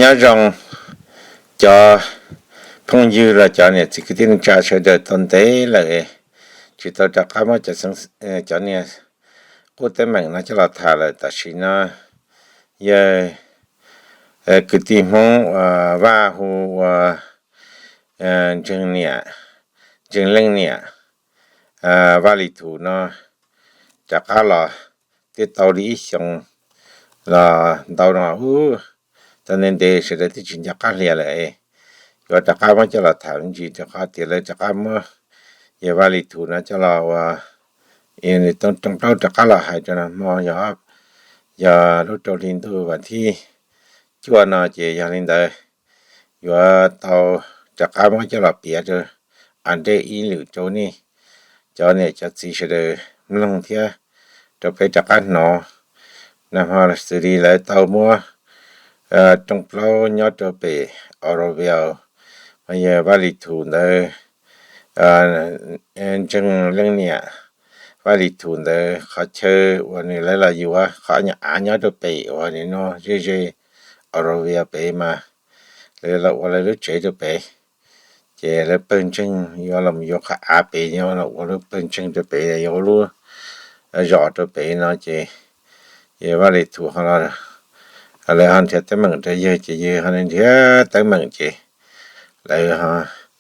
Nyob zoo cov phooj ywg los cov niam txiv kwv tij neej tsa sawv daws, tau ntev lawm tsis tau rov qab muab cov niag qub teeb meem no coj los tham lawm. Tam sim no yawg kwv tij Hmoob uas Vaj hu ua Ntseeg Niam, Ntseeg Leej Niam Vaj Lis Thum no rov qab los twb tau li ib xyoos los ntau no, tau ntev ntev sawv daws twb tsis nco qab hlias lawm. Yuav rov qab muab coj los tham me ntsis rau qhov tias lawv rov qab muab yawg Vaj Lis Thum no coj los ua rooj plaub rov qab los hais rau nag hmo, yog lub rau hli ntuj vas thib cuaj no ces yog li ntawd yuav tau rov qab muab coj los piav rau a ntej ib lwm rau nej cov niam cov txiv sawv daws mloog thiab rau peb rov qab hnov. Nag hmo xws li lawv tau muab rooj plaub nyob rau pem Oroville, yawg Vaj Lis Thum ntawd, Ntseeg Leej Niam Vaj Lis Thum ntawd qhov chaw uas nws lawv los yuav qhov nyuam av nyob rau pem uas nim no ze ze Oroville pem mas lawv los ua lawv lub tsev rau pem. Ces lawv pawg ntseeg yuav los yuav qhov av pem, yuav los ua lub pawg ntseeg rau pem, yuav ua lub zos rau pem no ces yawg Vaj Lis Thum ho, lawv ho nrhiav teeb meem rau yawg ces yawg ho nrhiav teeb meem ces lawv ho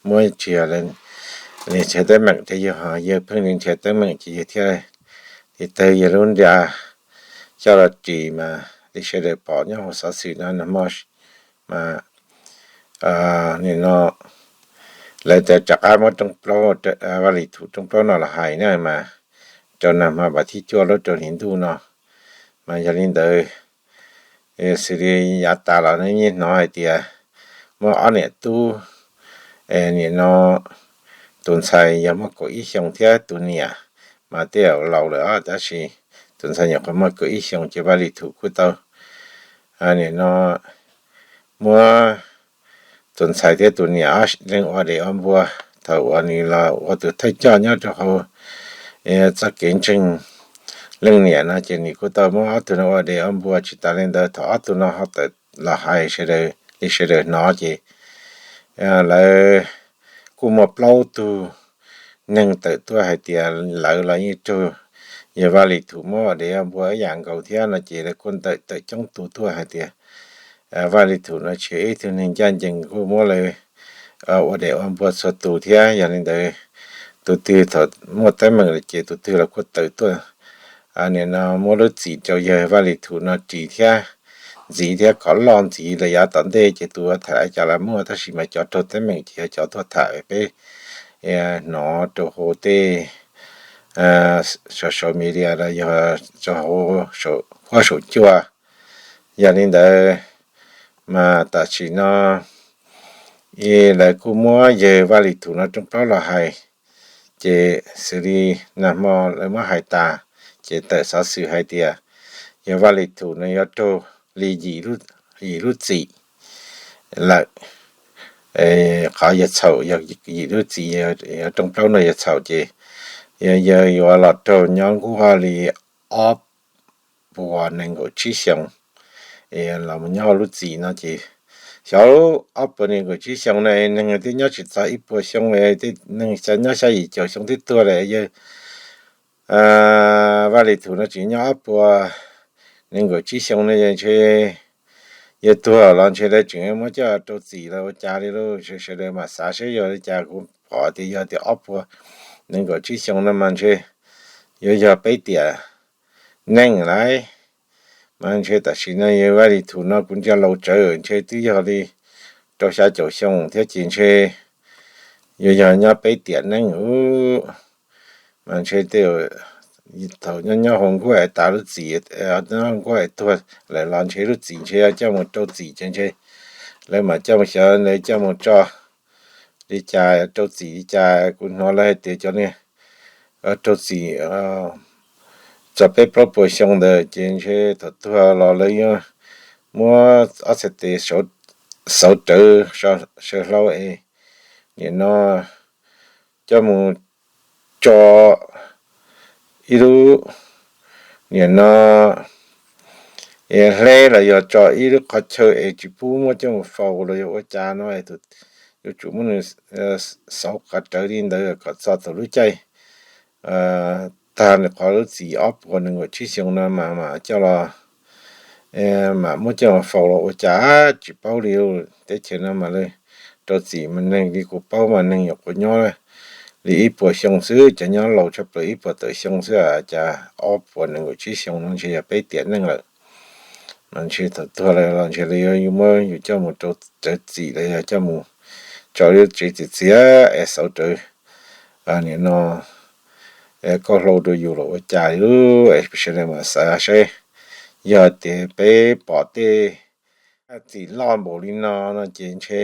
muab tsis yog nrhiav teeb meem rau yawg, ho yawg pheej nrhiav teeb meem ces yawg thiaj li tawg yawg lub nra coj los ris mas li sawv daws pom nyob hauv xov xwm no nag hmo mas nim no lawv rov qab muab Vaj Lis Thum rooj plaub no los hais na mas rau nag hmo vas thib cuaj lub rau hli ntuj no mas yog li ntawd xws li yav tas los nej yeej hnov hais tias muaj ob niam tub, nim no tus ntxhais yog muaj kaum ib xyoos thiab tus niam mas tej zaum laus lawm os, tab sis tus ntxhais nyuam qhuav muaj kaum ib xyoos ces Vaj Lis Thum kuj tau nim no muab tus ntxhais thiab tus niam ob leeg ua dev ua npua. Thaum uas nws los ua tus thawj coj nyob rau hauv txoj kev ntseeg leej niam no ces nws kuj tau muab ob tug no ua dev ua npua. Tsis tas li ntawd thaum ob tug no ho tawm los hais sawv daws li sawv daws hnov ces lawv kuj muaj plaub tug neeg tawm tuaj hais tias lawv los yeej raug yawg Vaj Lis Thum muab ua dev ua npua ib yam nkaus thiab no ces lawv kuj tawm tawm coob tus tuaj hais tias Vaj Lis Thum no tsis yog ib tug neeg ncaj ncees, kuj muab lawv ua dev ua npua txhua tus thiab. Yog li ntawd tus twg thaum muaj teeb meem lawm ces tus twg los kuj tawm tuaj nim no muab lub txim rau yawg Vaj Lis Thum no ris thiab ntxiv thiab kom loj ntxiv los yav tom ntej ces tus tham cas los muaj, tab sis mas cov raug teeb meem ces yog cov tuaj tham peb hnov rau hauv tej social media los yog rau hauv huab saum cua. Yog li ntawd mas tam sim no lawv kuj muab yawg Vaj Lis Thum no rooj plaub los hais, ces xws li nag hmo lawv muab hais tas ces tawm xov xwm hais tias yawg Vaj Lis Thum no yuav raug li yim lub txim lawm. Qhov yawg txhaum yog yim lub txim, yog rooj plaub no yawg txhaum ces yawg yuav los raug nyob nkuaj li ob puas nees nkaum tsib xyoos los nyob hauv lub txim no ces xyov ob puas nees nkaum tsib xyoos na neeg twb nyob tsis txog ib puas xyoo, tej neeg nyob xya yim caum xyoo twb tuag lawm. Yawg Vaj Lis Thum no tseem nyob ob puas nees nkaum tsib xyoo no ntshe yawg tuag los ntshe lawv tseem muab coj rau txim los ua cas li lauj. Sawv daws mam xav seb yog li cas, kuv pom tias yog tias ob puas nees nkaum tsib xyoo no mas ntshe yuav yog peb tiam neej lauj. Mas ntshe tam sim no yawg Vaj Lis Thum no kuv ntsia laus tsawv ntshe twb yog li rau xya caum xyoo thiab ces ntshe yuav yog nyob peb tiam neej ub. Mas ntshe tej thaum nyob nyob hauv nkuaj es tas lub txim, nyob nkuaj es tuag lawm los ntshe lub txim ntshe coj mus rau txim ces ntshe lawv mam coj mus xyov lawv coj mus tso li cas, rau txim li cas. Kuv hnov lawv hais tias cov niag rau txim txog peb plaub puas xyoo ntawd ces ntshe thaum tuag los lawv yuav muab ob txhais tes xauv rawv saw hlau es nim no coj mus tso ib lub, nim no hleb los yog tso ib lub qhov chaw es tsis pub muab coj mus faus los yog ua cas no, yuav tsum muab nws xauv qhov rawv li ntawd kom txog thaum lub caij tag nws qhov lub txim ob puas nees nkaum tsib xyoo no mas mam coj los, mam muab coj los faus los ua cas tsis paub li. Teb chaws no mas lawv rau txim mas neeg li kuv paub mas neeg nyuam qhuav nyob li ib puas xyoo xwb, cov nyob laus tshaj plaws ib puas tawm xyoo xwb, cas ob puas nees nkaum tsib xyoo no ntshe yog peb tiam neej lawm. Ntshe thaum tuag lawm los ntshe lawv yuav muab yus coj mus rau, rawv txim los yog coj mus tso lub tsev txiav txiav es xauv rawv, nim no kauj hlau rau yus los ua cas li. Sawv daws mam xav saib, yog tias peb pom tej txim loj npaum li no no ces ntshe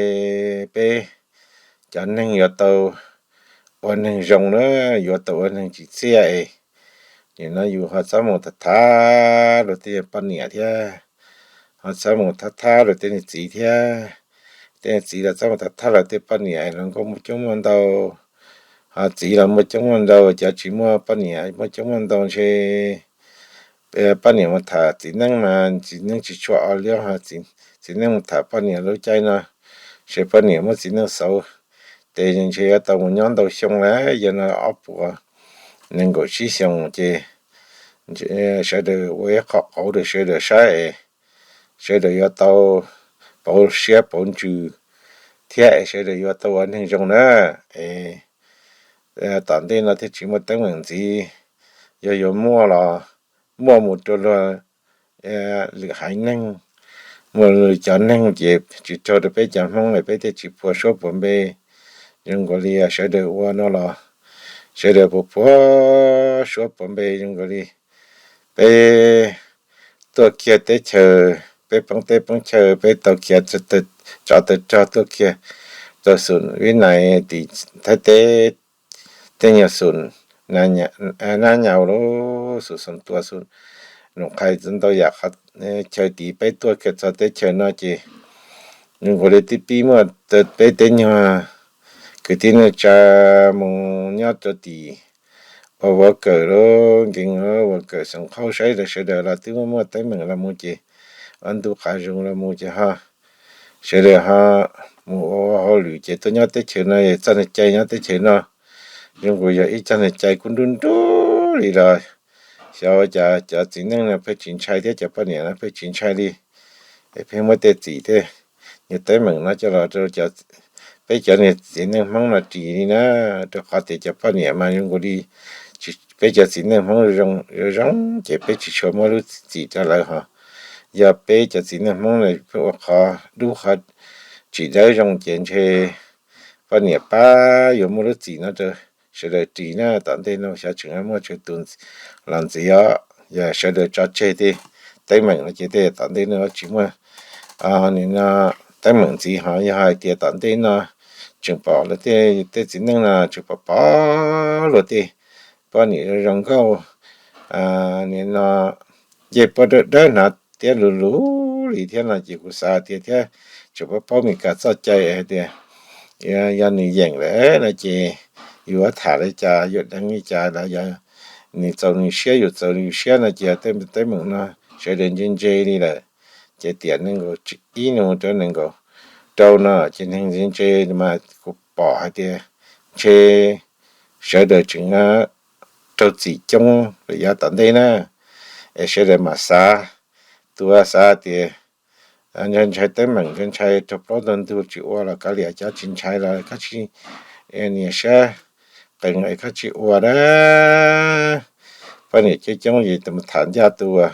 peb cov neeg yuav tau ua neeg zoo na, yuav tau ua neeg tsim txiaj es nim no yus ho txhob mus tham tham luag tej poj niam thiab, ho txhob mus tham tham luag tej niag txiv thiab. Tej niag txiv los txhob mus tham tham luag tej poj niam, luag nkauj muaj coob muaj ntau, ho txiv los muaj coob muaj ntau, cov tsis muaj poj niam muaj coob muaj ntau ntshe poj niam mus tham txiv neej mas txiv neej tsis tshua o liab, txiv neej mus tham poj niam lub caij no, ntshe poj niam muab txiv neej xauv, ces ntshe yuav tau mus nyob ntau xyoo lawm. Yog no ob puas nees nkaum tsib xyoo ces sawv daws ua ib qho qauv rau sawv daws saib es sawv daws yuav tau pauv siab pauv ntsws thiab es sawv daws yuav tau ua neeg zoo na. Es tom ntej no thiaj tsis muaj teeb meem ntxiv. Yog yuav muaj los muaj mus rau luag lwm haiv neeg, muaj cov neeg ces tsis raug rau peb cov Hmoob es peb thiaj tsis puas suab puas npe. Zoo nkaus li sawv daws ua no los sawv daws puas puas suab puas npe zoo nkaus li peb tuaj kiag teb chaws, peb poob teb poob chaw, peb tau khiav tsov tawg rog tuaj kiag rau xum Vib Nais tim Thaib teb, tej nyuag xum Nab Nyau lub xum Xoom Tua, xum Noom Qhais, ntau yam qhov chaw tid peb tuaj kiag txog teb chaws no ces zoo nkaus li twb pib muaj peb tej nyuag kwv tij neej tsa mus nyob rau tim ua Vauv Kawm lub nkees, Vauv Kawm Xeev Qhaub saib sawv daws los twb muaj muaj teeb meem los mus ces ob ntu qav zoov los mus ces ho sawv daws ho mus ua hauj lwm ces tuaj nyob teb chaws no, yog txoj niag cai nyob teb chaws no zoo nkaus yog ib txoj niag cai kub nrub nrub li los xyov ua cas cov txiv neej no pheej tsis ntshai thiab cov poj niam no pheej tsis ntshai li. Es pheej muab tej txim tej nyuag teeb meem no coj los rau peb cov niag txiv neej Hmoob no ris li na, rau qhov tias cov poj niam mas zoo nkaus li peb cov txiv neej Hmoob zoo zoo ces peb tsis tshua muab lub txim rau lawv ho. Yog peb cov txiv neej Hmoob no pheej ua qhov dub qhov tsis dawb zoo ces ntshe poj niam pab yuav muaj lub txim no rau sawv daws ris na. Tom ntej no xyov tseem muaj tsawg tus los ntxiv os, yog sawv daws tso tseg tej teeb meem no ces tej tom ntej no tsis muaj nim no teeb meem ntxiv ho. Yog hais tias tom ntej no tseem pom luag tej txiv neej no tseem pom pom luag tej poj niam zoo nkauj, nim no ncej puab dawb dawb hnav tiab lus lus li thiab no ces kuv xav tias thiab tseem paub paub Mes Kas txoj cai hais tias yog nws yeem lawm no ces yuav tham li cas yuav deev li cas los yog nws txaus nws siab yus txaus yus siab no ces tej teeb meem no sawv daws ntse ntse li lawm. Ces tiam nees nkaum ib nus rau nees nkaum rau no ces neeg ntse ntse mas kuv pom hais tias ntshe sawv daws tseem raug txim coob lawm yav tom ntej na. Es sawv daws mam xav, tus xav tias ntshai teeb meem ntshai raug plaub ntug ntug tsis ua los kav liam, cov tsis ntshai los koj tsis nias siab qees es koj tsis ua na. Poj niam coob coob es tham ncaj tus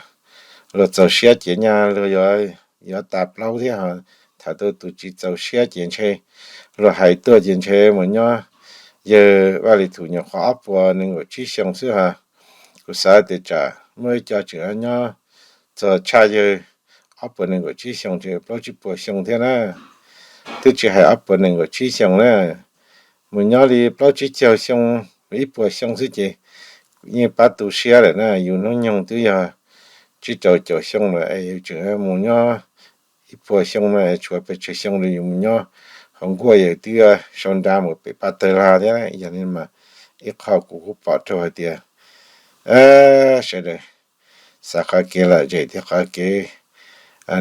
luag txaus siab ces nyaj luag yuav tas plaub thiab ho. Tham tus tus tsis txaus siab ces ntshe luag hais tuaj ces ntshe mus nyob yawg Vaj Lis Thum nyuam qhuav ob puas nees nkaum tsib xyoo xwb ho. Kuv xav tias tsam muaj ib co tseem nyob txog tshaj yawg ob puas nees nkaum tsib xyoo ces plaub tsib puas xyoo thiab na. Twb tsis hais ob puas nees nkaum tsib xyoo na, mus nyob li plaub tsib caug xyoo, ib puas xyoo xwb ces yeej pab tu siab lawm na. Yus hnub nyoog twb yog tsib rau caum xyoo lawm es yus tseem mus nyob ib puas xyoo no tshuav pes tsawg xyoo li yus mus nyob hauv nkuaj yawg twb sau nra mus pem paj tawg lag thiab. Yog li mas ib qho kuv kuj pom rau hais tias sawv daws xav qhov kev lom zem thiab qhov kev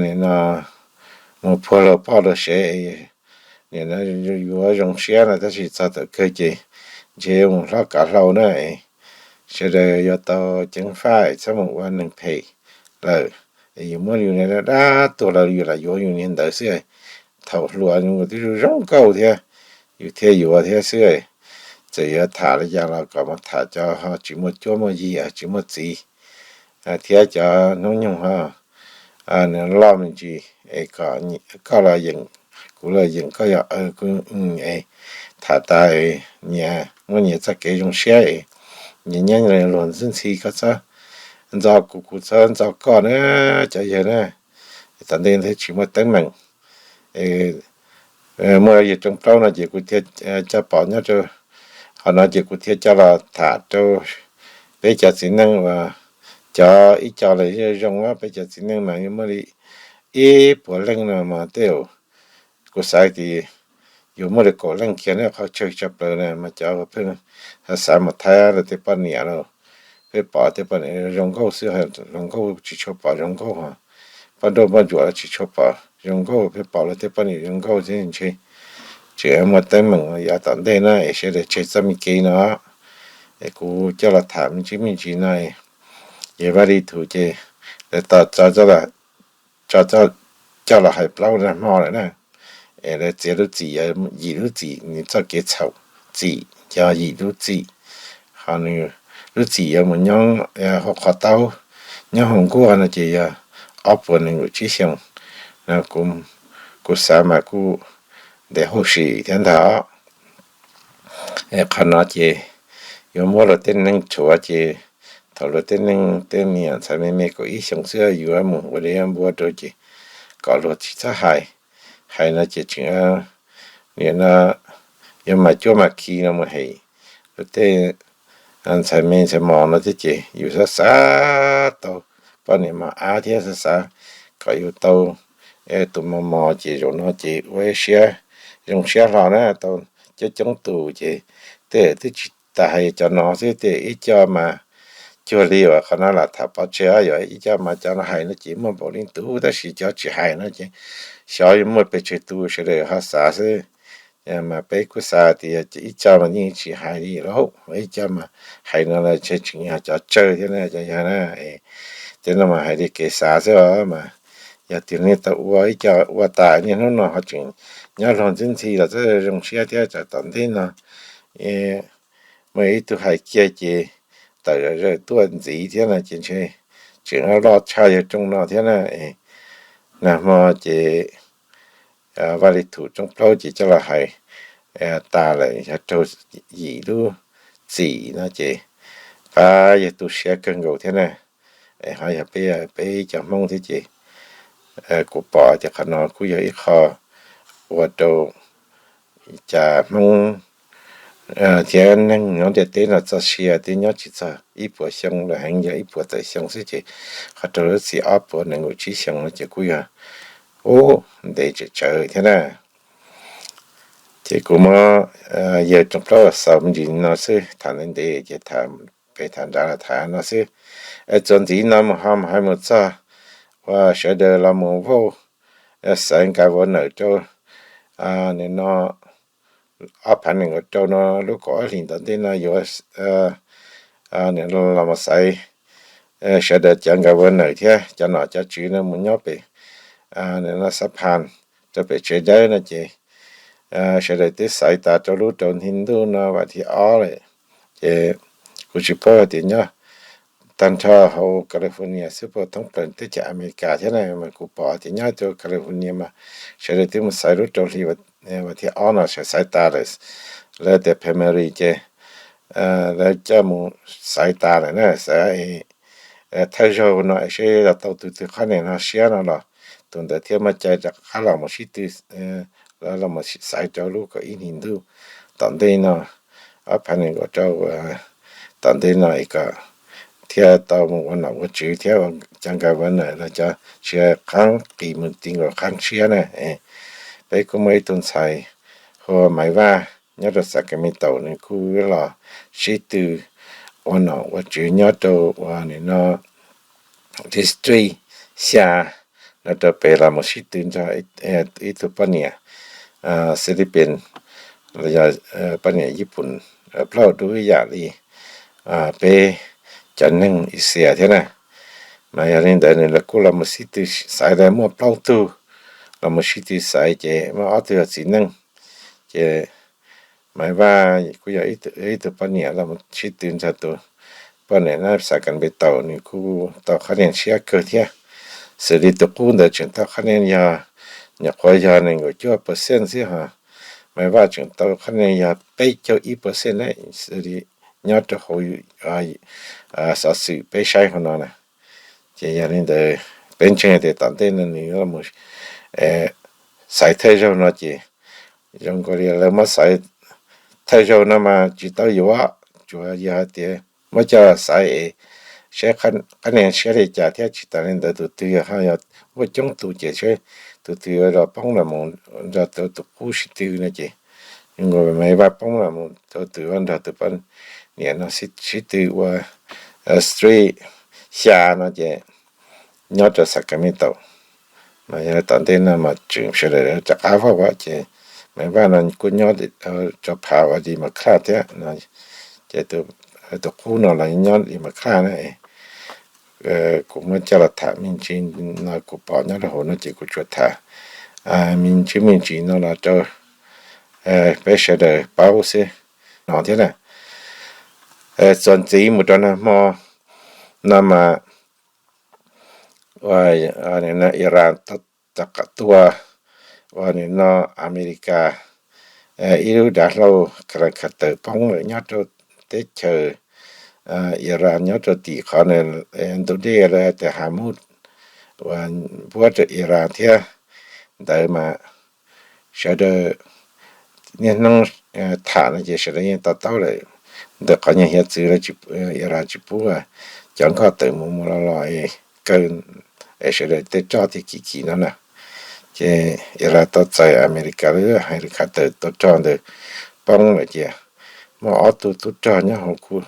nim no mus puag luag poj luag sev, nim no yuav zoo siab no tab sis txog thaum kawg ces ntshe mus hlob kav hlau na, sawv daws yuav tau ceev faj txhob mus ua neeg phem lawm. Yus muab yus niag dab tuag los yus lam yuav yus niag ntawd xwb. Thaum hluas yus twb zoo zoo nkauj thiab, yus thiaj yuav thiab xwb. Txawm yuav tham li cas los kom mus tham cov ho tsis muaj cuab muaj yig, tsis muaj txiv thiab cov hnub nyoog ho loj me ntsis es koj los yeem, kuv los yeem, koj yog kuv, tham tas nyias muaj nyias txoj kev zoo siab, nyias nyob luag ntxhi ntxhi, koj txhob ntxo kuv, kuv txhob ntxo koj na, cov yawg na. Tom ntej thiaj tsis muaj teeb meem. Muaj yawg Rooj Plaub no ces kuv thiaj coj pom nyob rau qhov no ces kuv thiaj coj los tham rau peb cov txiv neej uas cov ib co lawm zoo, peb cov txiv neej mas yuav muaj li ib puas leej no mas tej zaum kuv xav tias yuav muaj li kaum leej kiag na, qhov tsawg tshaj plaws na mas cov pheej xav mus Thaib lawv tej poj niam los, peb pom tej poj niam zoo nkauj xwb, zoo nkauj tsis tshua pom zoo nkauj ho, poj nrauj poj ntsuam los tsis tshua pom zoo nkauj, peb pom lawv tej poj niam zoo nkauj thiab ntshe tseem muaj teeb meem yav tom ntej na es sawv daws tseg txoj me kev no es kuv coj los tham me ntsis me ntsis no. Yawg Vaj Lis Thum ces lawv tos tso, coj los hais plaub nag hmo lawm na, es lawv txiav lub txim, yim lub txim, nws txoj kev txhaum txim yog yim lub txim, ho nws lub txim yuav mus nyob hauv qhov taub, nyob hauv nkuaj no ces yog ob puas nees nkaum tsib xyoos. Kuv xav mas kuj ntev huv si thiab ntag. Qhov no ces yuav muab luag tej neej tshuav ces thaum luag tej neej tej me nyuam ntxhais me me kaum ib xyoos xwb yuav mus ua liaj npua rau ces kom luag tsis txhob hais. Hais no ces tseem, nim no yuav mas cuab mas khi no mus hem luag tej ntxhais me ntxhais mos no thiab ces yus xav xav tau poj niam mos ab thiab xav xav kom yus tau tus mos mos ces zaum no ces ua siab, zoo siab hlo na, tau coob coob tus ces tej twb tsis tas hais cov no xwb, tej ib co mas cuag li uas qhov no lam tham pov tseg, yog ib co mas cov no hais no ces muaj npaum li ntawd tab sis cov tsis hais no ces xyov yuav muaj pes tsawg tus, sawv daws ho xav xwb. Mas peb kuj xav tias ib co mas yeej tsis hais li lauj, ib co mas hais no los ntshe tseem yog cov tsawg thiab na, cov yog na. Tej no mas hais li kev xav xwb os mas yog tias nej tau ua ib co ua tas niaj hnub no ho tseem nyob luag ntxhi ntxhi los txawj zoo siab thiab tsam tom ntej no muaj ib tug hais kiag ces tawm zawm tuaj ntxiv thiab no ces ntshe tseem loj tshaj yawg Rooj no thiab na. Nag hmo ces Vaj Lis Thum Rooj Plaub ces coj los hais tas lawm yog raug yim lub txim no ces pab yawg tu siab kawg nkaus thiab na. Ho yog peb, peb cov Hmoob thiab ces kuv pom tias qhov no kuj yog ib qho ua rau cas Hmoob thiab neeg nyob ntiaj teb no txoj sia twb nyob tsis txog ib puas xyoo lawm, heev yog ib puas tawm xyoo xwb ces qhov raug lub txim ob puas nees nkaum tsib xyoos no ces kuj yog ub ntev tsawv tsawv thiab na. Ces kuv muab yawg Rooj Plaub xaus me ntsis no xwb, tham ntev ntev ces tham pem tham nrad los tham no xwb. Es txuas ntxiv no mus ho mus hais mus txog uas sawv daws los mus vauj xaiv nkas vauv nawm rau nim no ob phav nees nkaum rau no lub kaum ob hlis tom ntej no yuav los mus xaiv sawv daws cov nkas vauv nawm thiab cov nom cov tswv no mus nyob pem no xab phan rau pem tsev dawb no ces sawv daws twb xaiv tas rau lub rau hli ntuj no vas thib ob lawm. Ces kuv tsis paub hais tias nyob tag nrho hauv California xwb, puag thoob plaws teb chaws Amelikas thiab na, mas kuv pom tias nyob rau California mas sawv daws twb mus xaiv lub rau hli vas thib ob no sawv xaiv tas lawm. Lawv tias primary ces lawv coj mus xaiv tas lawm na, xaiv thawj zaug no seb los tau tus twg qhab nees no siab no los tus ntawd thiaj muaj cai rov qab los mus sib tw, los mus xaiv rau lub kaum ib hlis ntuj tom ntej no, ob phav nees nkaum rau tom ntej no es kom thiaj tau mus ua nom ua tswv thiab cov nkas vauv nawm los cov tsis qab qis mus ti nkaus qab siab na. Peb kuj muaj ib tug ntxhais hu ua Maiv Vaj nyob rau Sacramento, nws kuj los sib tw ua nom ua tswv nyob rau uas nim no district xya no rau pem los mus sib tw nrog ib tug poj niam Philippines los yog poj niam Yiv Pun plaub dub ib yam li peb cov neeg Asia thiab na. Mas yog li ntawd nws los kuj los mus sib tw xaiv, muaj plaub tug los mus sib tw xaiv ces muaj ob tug yog txiv neej. Ces Maiv Vaj kuj yog ib tug poj niam los mus sib tw nrog tus poj niam na, Xas Kas Npe Taus, nws kuj tau qhab niag siab kawg thiab. Xws li tus qub ntawd tseem tau qhab niag yog, nyuam qhuav yog nees nkaum cuaj percent xwb ho Maiv Vaj tseem tau qhab niag yog peb caug ib percent ne, xws li nyob rau hauv xov xwm peb saib hauv no na. Ces yog li ntawd peb ntseeg tias tom ntej no nws yuav los xaiv thawj zaug no ces zoo nkaus li lawv muab xaiv thawj zaug no mas tsis tau yuav, tsuas yog hais tias muab coj xaiv es saib qhab niag siab li cas thiab. Tsis tas li ntawd tus twg ho yog muaj coob tus ces saib tus twg los poob los mus nrog rau tus qub sib tw no ces, Maiv Vaj poob los mus rau tus nrog tus poj niam no sib tw ua district xya no ces nyob rau Sacramento. Mas yog tom ntej no mas tseem sawv daws rov qab vauj ces Maiv Vaj no kuj nyob rau phav uas Democrat thiab no, ces tus qub no los nyob Democrat na. Kuv muab coj los tham me ntsis no, kuv pom nyob rau hauv no ces kuv tsuas tham me ntsis me ntsis no los rau peb sawv daws paub xwb no thiab na. Txuas ntxiv mus rau nag hmo no mas Iran rov qab tua uas nim no Amelikas ib lub dav hlau khav tawm poob lawm nyob rau teb chaws Iran, nyob rau tim qhov nws ntug dej lawv hais tias Hormuz uas npuab rau Iran thiab ntawd mas sawv daws niaj hnub tham no ces sawv daws yeej to taub lawm ntawm qhov nyuag hiav txwv Iran tsis pub cov nkoj tawm mus mus los los es kaw es sawv daws tej roj thiaj kim kim no na. Ces Iran tau txais Amelikas lub hais khav tawm tua rog ntawd poob lawm ces muaj ob tug tub rog nyob hauv kuj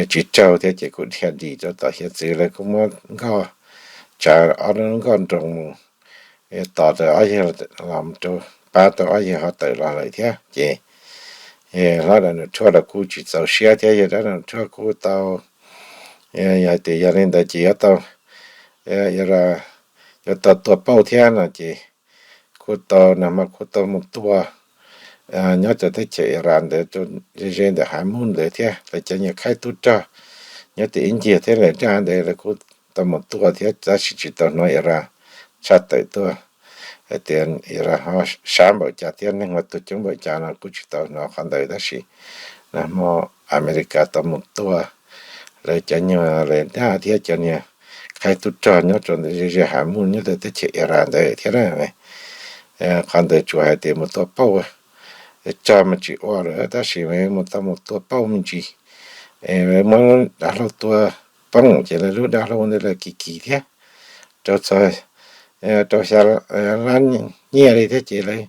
tsis raug thiab ces kuj dhia dim rau tom hiav txwv, lawv kuj muab nkoj tsav ob lub nkoj nroos mus tos rau ob yawg los rau pab tau ob yawg ho tawm los lawm thiab ces hlob Donald Trump los kuj tsis txaus siab thiab, yawg Donald Trump kuj tau yog hais tias yog li ntawd ces yuav tau, yuav tau tua pauj thiab no ces kuj tau nag hmo kuj tau mus tua nyob rau teb chaws Iran ntawd, ze ze ntawm Hormuz ntawd thiab lawv cov nyuag khaib tub rog nyob tim ib ncig thiab lawv daj ntawd lawv kuj tau mus tua thiab tab sis tsis tau hnov Iran tshaj tawm tuaj hais tias Iran ho sab npaum cas thiab neeg ho tuag coob npaum cas no kuj tsis tau hnov qhov ntawd tab sis nag hmo Amelikas tau mus tua lawv cov nyuag radar thiab cov niag khaib tub rog nyob rau ntawm ze ze Hormuz nyob rau teb chaws Iran ntawd thiab na. Qhov ntawd tsuas hais tias mus tua pauj, rog mas tsis ua lawm tab sis mus tau mus tua pauj me ntsis, muab dav hlau tua poob ces lawv lub dav hlau ntawd lawv kis kis thiab rau txog rau xya lab nyiaj li thiab ces lawv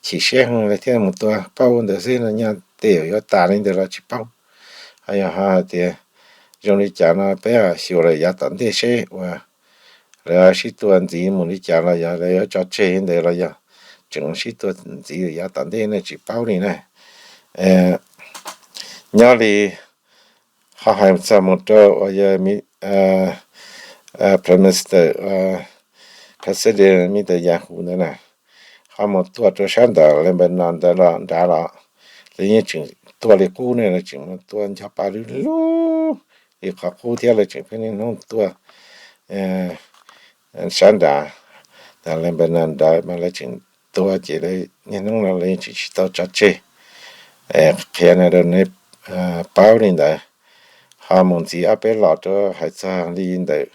chim siab heev lawv thiaj mus tua pauj ntawd xwb no, nyaj tej yam yuav tas li ntawd los tsis paub. Ho yog ho hais tias zoo li cas no peb xyuas lawm yav tom ntej seb uas lawv sib tua ntxiv mus li cas los yog lawv yuav tso tseg ntawd los yog tseem sib tua ntxiv yav tom ntej ne tsis paub li na. Nyob li ho hais txog mus rau uas yog Prime Minister, President Netanyahu ntawd na, ho mus tua rau sab ntawm Lebanon ntawd los nrad los lawv yeej tseem tua li qub ne, lawv tseem mus tua ncho pa lub lub li qhov qub thiab lawv tseem pheej niaj hnub tua sab nrad, Lebanon ntawd mas lawv tseem tua ces lawv niaj hnub no lawv yeej tseem tsis tau tso tseg. Qhia no rau nej paub li ntawd. Ho mus ntxiv ob peb los rau hais txog li ntawm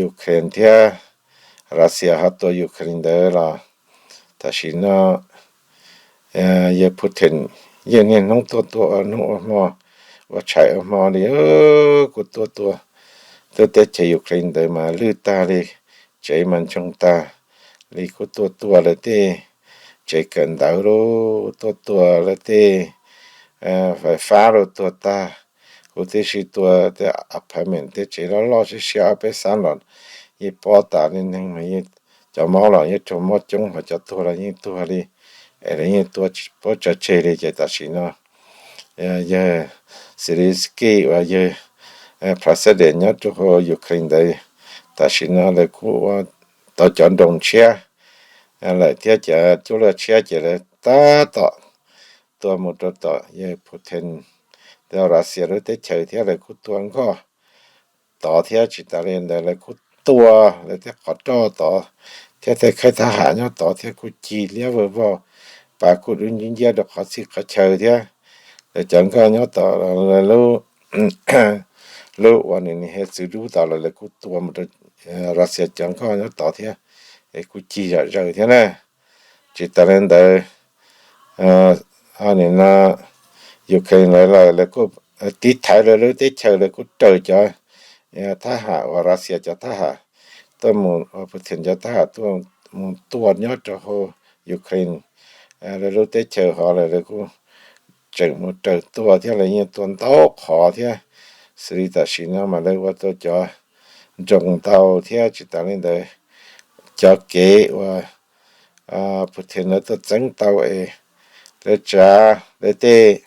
Ukraine thiab Russia ho tua Ukraine ntawd los tam sim no yawg Putin yeej niaj hnub tuaj tua ua hnub ua hmo, ua tshais ua hmo li, kuj tuaj tua. Tuaj teb chaws Ukraine ntawd mas lwj tag li, tsev mas ntsoog tag li, kuj tuaj tua lawv tej tsev kawm ntawv lauj, tuaj tua lawv tej fais fab lauj, tuaj tag, Kuv tib si tua tej apartment tej tsev loj loj siab siab ob peb xab los yeej pob tas li neeg mas, cov mob los yeej raug mob coob, ho cov tuag los yeej tuag li, es lawv yeej tua tsis paub tso tseg li. Ces tam sim no yawg Zelensky uas yog president nyob rau hauv Ukraine ntawd, tam sim no lawv kuj ua tau cov nroos tshiab lawm thiab cov cuaj luaj tshiab ces lawv tab tom tua mus rau tom yawg Putin, Russia lub teb chaws thiab lawv kuj tua nkoj tod thiab. Tsis tas li ntawd lawv kuj tua lawv tej qhov roj tod thiab tej khaib thab ham nyob tod thiab kuj cig liab vog vog pas kuj dub nciab rau qhov txhia qhov chaw thiab. Lawv cov nkoj nyob tod, lawv lub uas nws nws he txwv dub tod los lawv kuj tua mus rau Russia cov nkoj nyob tod thiab, es kuj cig zom zaws thiab na. Tsis tas li ntawd, nim no Ukraine lawv lawv kuj tiv thaiv lawv lub teb chaws, lawv kuj raws cov thab ham uas Russia cov thab ham tuaj mus, Putin cov thab ham tuaj mus tua nyob rau hauv Ukraine lawv lub teb chaws hov lawm, lawv kuj tseem mus raws tua thiab, lawv yeej tua ntau qhov thiab. Xws li tam sim no mas lawv ua tau cov nroos ntau thiab. Tsis tas li ntawd, cov kev uas Putin lawv tuaj txeeb tau es lawv tsav lawv tej,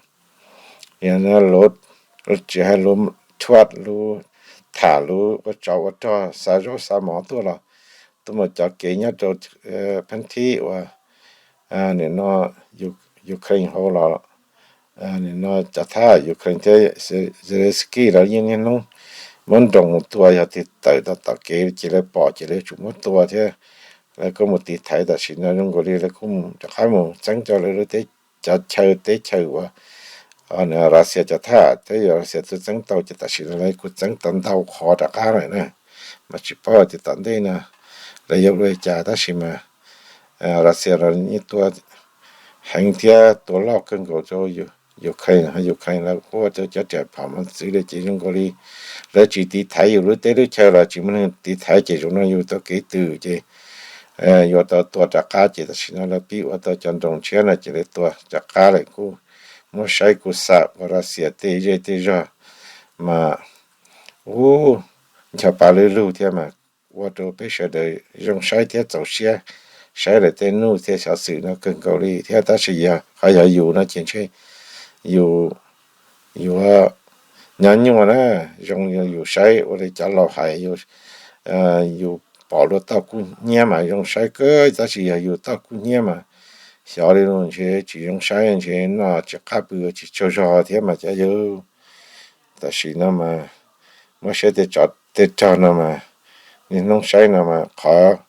tsis hais luv thuaj, luv tham, luv ua tsov ua rog, xa zaub xa mov tuaj los tuaj mus cov kev nyob rau pheeb thib uas nim no Ukraine hauv los nim no cov thab Ukraine thiab Zelensky lawv yeej niaj hnub muab nroos mus tua, yog tig tawm tau tom kev ces lawv pom ces lawv tsum muab tua thiab. Lawv kuj mus tiv thaiv, tam sim no zoo nkaus li lawv kuj rov qab mus txeeb rau lawv lub teb, cov chaw teb chaws uas Russia cov thab thiab yog Russia tuaj txeeb tau ces tam sim no lawv kuj txeeb tau ntau qhov rov qab lawm na. Mas tsis paub tias tom ntej no lawv yuav ua li cas, tab sis mas Russia los yeej tua heev thiab tua loj kawg nkaus rau Ukraine, ho Ukraine lawv kuj ua rau cov riam phom mos txwv li ces zoo nkaus li lawv tsis tiv thaiv yus lub teb lub chaw los tsis muaj neeg tiv thaiv ces zaum no yus tau kev tws ces yuav tau tua rov qab. Ces tam sim no lawv pib ua tau cov nroos tshiab no ces lawv tua rov qab lawm, kuj muab saib kuj xam ua Russia tej zej tej zog mas ub, ncho pa lwb lug thiab mas ua rau peb sawv daws zoo saib thiab txaus siab saib lawv tej nuj thiab xov xwm no kawg nkaus li thiab. Tab sis yog qhov yog yus no ces ntshe yus yuav nyob nyuaj na, zoo yus saib ua li cov laus hais, yus pom luag toj kub hnyiab mas zoo saib kawg, tab sis yog yus toj kub hnyiab mas xyov li no ntshe tsis zoo saib, ntshe noj tsis qab pw tsis tsaug zog thiab mas cov yawg. Tam sim no mas muab saib tej tsov tej rog no mas, niaj hnub saib no mas qhov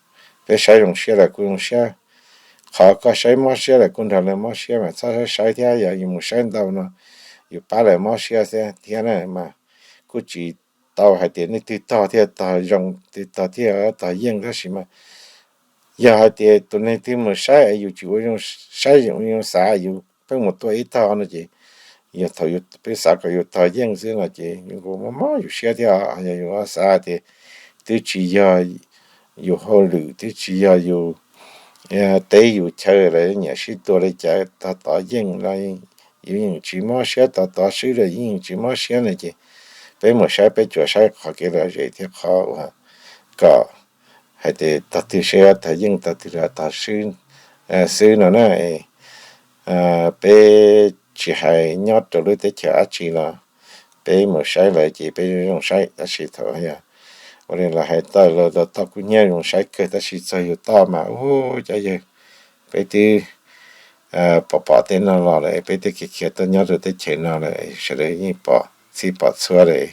peb saib zoo siab lawm kuj zoo siab, qhov koj saib mob siab lawm kuj nrog lawv mob siab mas txhob saib saib thiab. Yog yus mus saib ntau no yus pab lawv mob siab thiab na mas kuj tsis tau hais tias nej twg tog thiaj tog zoo, twg tog thiaj tog yeej, tab sis mas yog hais tias tus neeg twg mus saib es yus tsis ua zoo saib, ua zoo xav, yus pheej mus tua ib tog no ces yog thaum peb xav kom yus tog yeej xwb no ces yus kuj mob mob yus siab thiab. Yog yus xav tias twb tsis yog yus hauj lwm, twb tsis yog yus teb yus chaw, lawv nyiam sib tua li cas tog tod yeej los yus yeej tsis mob siab, tog tod swb los yeej tsis mob siab no ces peb mus saib peb tsuas saib qhov kev lom zem thiab qhov uas kom hais tias tog twg saib tog yeej, tog twg los tog swb no na. Peb tsis hais nyob rau lub teb chaws dab tsi los peb mus saib lawv ces peb zoo saib, tab sis thaum ua li lawv hais toj, lawv toj kub hnyiab zoo saib kawg, tab sis txog yus toj mas ub cov yawg, peb twb pom pom tej no los lawm, peb twb khiav khiav tuaj nyob rau teb chaws no lawm, sawv daws yeej pom txhij pom txhua lawm,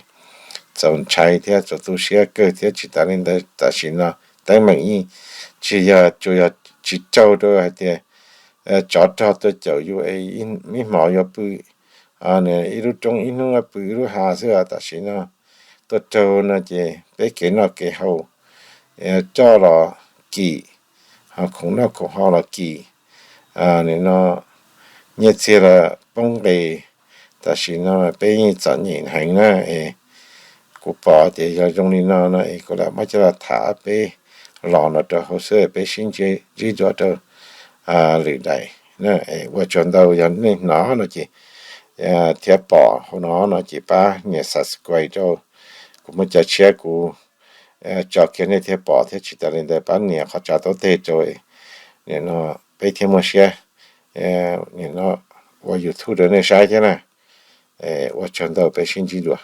txaus ntshai thiab txaus tu siab kawg thiab. Tsis tas li ntawd tam sim no teeb meem yeej tsis yog, tsuas yog tsis raug rau hais tias tsov rog tuaj caum yus es ib hmos yuav pw ib lub roob ib hnub pw ib lub hav xwb. Tam sim no tuaj raug no ces peb kev noj kev haus coj los kim, ho khoom noj khoom haus los kim, nim no nyiaj txiag los poob nqis. Tam sim no peb yeej txom nyem heev na es kuv pom tias yog zoo li no no es kuv lam muab coj los tham peb los no rau hauv xwb, peb sib ntsib dua rau lwm daim. Ua tsaug ntau, yog nej hnov no ces thiab pom hauv no no ces pab nias subscribe rau. Kuv muaj cov tshiab kuv tso kiag nej thiaj pom thiab tsis tas li ntawd pab nias qhov tsav taub teg rau, nim no peb thiaj muaj siab nim no ua YouTube rau nej saib thiab na. Ua tsaug ntau, peb sib ntsib dua.